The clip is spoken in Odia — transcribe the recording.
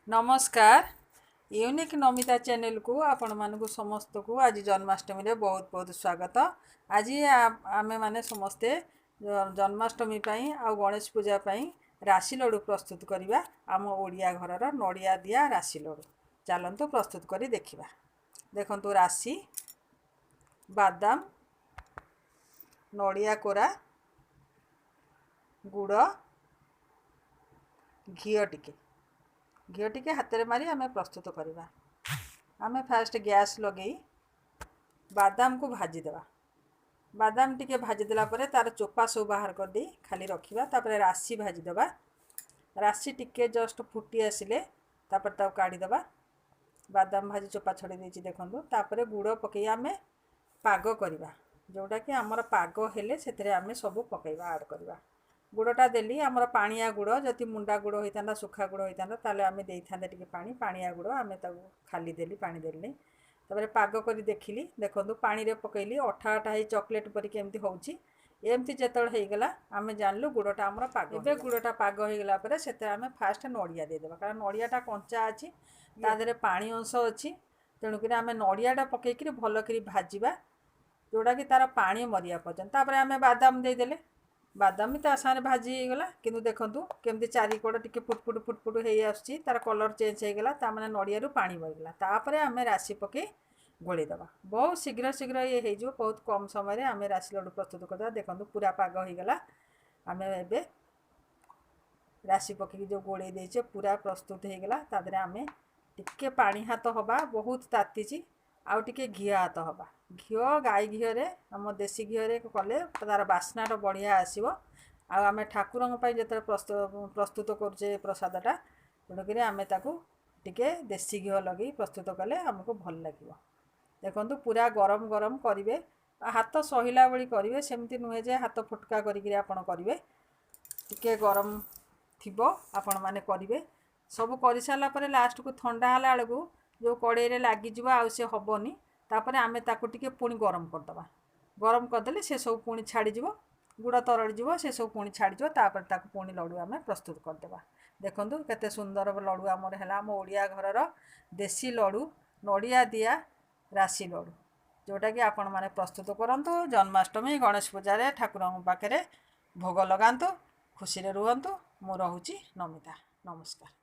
ନମସ୍କାର, ୟୁନିକ୍ ନମିତା ଚ୍ୟାନେଲକୁ ଆପଣମାନଙ୍କୁ ସମସ୍ତଙ୍କୁ ଆଜି ଜନ୍ମାଷ୍ଟମୀରେ ବହୁତ ବହୁତ ସ୍ୱାଗତ। ଆଜି ଆମେମାନେ ସମସ୍ତେ ଜନ୍ମାଷ୍ଟମୀ ପାଇଁ ଆଉ ଗଣେଶ ପୂଜା ପାଇଁ ରାଶି ଲଡ଼ୁ ପ୍ରସ୍ତୁତ କରିବା, ଆମ ଓଡ଼ିଆ ଘରର ନଡ଼ିଆ ଦିଆ ରାଶି ଲଡ଼ୁ। ଚାଲନ୍ତୁ ପ୍ରସ୍ତୁତ କରି ଦେଖିବା। ଦେଖନ୍ତୁ, ରାଶି, ବାଦାମ, ନଡ଼ିଆ କୋରା, ଗୁଡ଼, ଘିଅ ଟିକେ, ଘିଅ ଟିକେ ହାତରେ ମାରି ଆମେ ପ୍ରସ୍ତୁତ କରିବା। ଆମେ ଫାଷ୍ଟ ଗ୍ୟାସ୍ ଲଗେଇ ବାଦାମକୁ ଭାଜିଦେବା। ବାଦାମ ଟିକେ ଭାଜିଦେଲା ପରେ ତା'ର ଚୋପା ସବୁ ବାହାର କରିଦେଇ ଖାଲି ରଖିବା। ତାପରେ ରାଶି ଭାଜିଦେବା। ରାଶି ଟିକେ ଜଷ୍ଟ ଫୁଟି ଆସିଲେ ତାପରେ ତାକୁ କାଢ଼ିଦେବା। ବାଦାମ ଭାଜି ଚୋପା ଛଡ଼େଇ ଦେଇଛି, ଦେଖନ୍ତୁ। ତାପରେ ଗୁଡ଼ ପକାଇ ଆମେ ପାଗ କରିବା, ଯେଉଁଟାକି ଆମର ପାଗ ହେଲେ ସେଥିରେ ଆମେ ସବୁ ପକାଇବା, ଆଡ଼୍ କରିବା। ଗୁଡ଼ଟା ଦେଲି, ଆମର ପାଣିଆ ଗୁଡ଼। ଯଦି ମୁଣ୍ଡା ଗୁଡ଼ ହୋଇଥାନ୍ତା, ଶୁଖା ଗୁଡ଼ ହୋଇଥାନ୍ତା, ତାହେଲେ ଆମେ ଦେଇଥାନ୍ତେ ଟିକେ ପାଣି। ପାଣିଆ ଗୁଡ଼, ଆମେ ତାକୁ ଖାଲି ଦେଲି, ପାଣି ଦେଲିନି। ତାପରେ ପାଗ କରି ଦେଖିଲି। ଦେଖନ୍ତୁ, ପାଣିରେ ପକାଇଲି, ଅଠା ଅଠା ହେଇ ଚକୋଲେଟ୍ ପରି କେମିତି ହେଉଛି। ଏମିତି ଯେତେବେଳେ ହେଇଗଲା, ଆମେ ଜାଣିଲୁ ଗୁଡ଼ଟା ଆମର ପାଗ। ଏବେ ଗୁଡ଼ଟା ପାଗ ହେଇଗଲା ପରେ ସେଥିରେ ଆମେ ଫାଷ୍ଟ ନଡ଼ିଆ ଦେଇଦେବା, କାରଣ ନଡ଼ିଆଟା କଞ୍ଚା ଅଛି, ତା ଦେହରେ ପାଣି ଅଂଶ ଅଛି। ତେଣୁକରି ଆମେ ନଡ଼ିଆଟା ପକାଇକିରି ଭଲକରି ଭାଜିବା, ଯେଉଁଟାକି ତା'ର ପାଣି ମରିବା ପର୍ଯ୍ୟନ୍ତ। ତାପରେ ଆମେ ବାଦାମ ଦେଇଦେଲେ, ବାଦାମ ବି ତା ସାଙ୍ଗରେ ଭାଜି ହେଇଗଲା। କିନ୍ତୁ ଦେଖନ୍ତୁ କେମିତି ଚାରିକଡ଼ ଟିକେ ଫୁଟ ଫୁଟ ଫୁଟ ଫୁଟ ହେଇ ଆସୁଛି, ତା'ର କଲର୍ ଚେଞ୍ଜ ହେଇଗଲା, ତା ମାନେ ନଡ଼ିଆରୁ ପାଣି ମରିଗଲା। ତାପରେ ଆମେ ରାଶି ପକାଇ ଗୋଳେଇ ଦେବା। ବହୁତ ଶୀଘ୍ର ଶୀଘ୍ର ଇଏ ହେଇଯିବ। ବହୁତ କମ୍ ସମୟରେ ଆମେ ରାଶି ଲଡ଼ୁ ପ୍ରସ୍ତୁତ କରିଦେବା। ଦେଖନ୍ତୁ, ପୁରା ପାଗ ହେଇଗଲା। ଆମେ ଏବେ ରାଶି ପକାଇକି ଯେଉଁ ଗୋଳେଇ ଦେଇଛେ, ପୁରା ପ୍ରସ୍ତୁତ ହେଇଗଲା। ତା ଦେହରେ ଆମେ ଟିକେ ପାଣି ହାତ ହେବା, ବହୁତ ତାତିଛି, ଆଉ ଟିକେ ଘିଅ ହାତ ହେବା। ଘିଅ, ଗାଈ ଘିଅରେ, ଆମ ଦେଶୀ ଘିଅରେ କଲେ ତା'ର ବାସ୍ନାଟା ବଢ଼ିଆ ଆସିବ। ଆଉ ଆମେ ଠାକୁରଙ୍କ ପାଇଁ ଯେତେବେଳେ ପ୍ରସ୍ତୁତ କରୁଛେ ପ୍ରସାଦଟା, ତେଣୁକରି ଆମେ ତାକୁ ଟିକେ ଦେଶୀ ଘିଅ ଲଗେଇ ପ୍ରସ୍ତୁତ କଲେ ଆମକୁ ଭଲ ଲାଗିବ। ଦେଖନ୍ତୁ, ପୁରା ଗରମ ଗରମ କରିବେ, ହାତ ସହିଲା ଭଳି କରିବେ। ସେମିତି ନୁହେଁ ଯେ ହାତ ଫୁଟକା କରିକିରି ଆପଣ କରିବେ। ଟିକେ ଗରମ ଥିବ, ଆପଣମାନେ କରିବେ। ସବୁ କରିସାରିଲା ପରେ ଲାଷ୍ଟକୁ ଥଣ୍ଡା ହେଲା ବେଳକୁ ଯେଉଁ କଡ଼େଇରେ ଲାଗିଯିବ, ଆଉ ସେ ହେବନି। ତାପରେ ଆମେ ତାକୁ ଟିକେ ପୁଣି ଗରମ କରିଦେବା। ଗରମ କରିଦେଲେ ସେ ସବୁ ପୁଣି ଛାଡ଼ିଯିବ, ଗୁଡ଼ ତରଳିଯିବ, ସେ ସବୁ ପୁଣି ଛାଡ଼ିଯିବ। ତାପରେ ତାକୁ ପୁଣି ଲଡ଼ୁ ଆମେ ପ୍ରସ୍ତୁତ କରିଦେବା। ଦେଖନ୍ତୁ କେତେ ସୁନ୍ଦର ଲଡ଼ୁ ଆମର ହେଲା, ଆମ ଓଡ଼ିଆ ଘରର ଦେଶୀ ଲଡ଼ୁ, ନଡ଼ିଆ ଦିଆ ରାଶି ଲଡ଼ୁ, ଯେଉଁଟାକି ଆପଣମାନେ ପ୍ରସ୍ତୁତ କରନ୍ତୁ। ଜନ୍ମାଷ୍ଟମୀ, ଗଣେଶ ପୂଜାରେ ଠାକୁରଙ୍କ ପାଖରେ ଭୋଗ ଲଗାନ୍ତୁ, ଖୁସିରେ ରୁହନ୍ତୁ। ମୁଁ ରହୁଛି, ନମିତା। ନମସ୍କାର।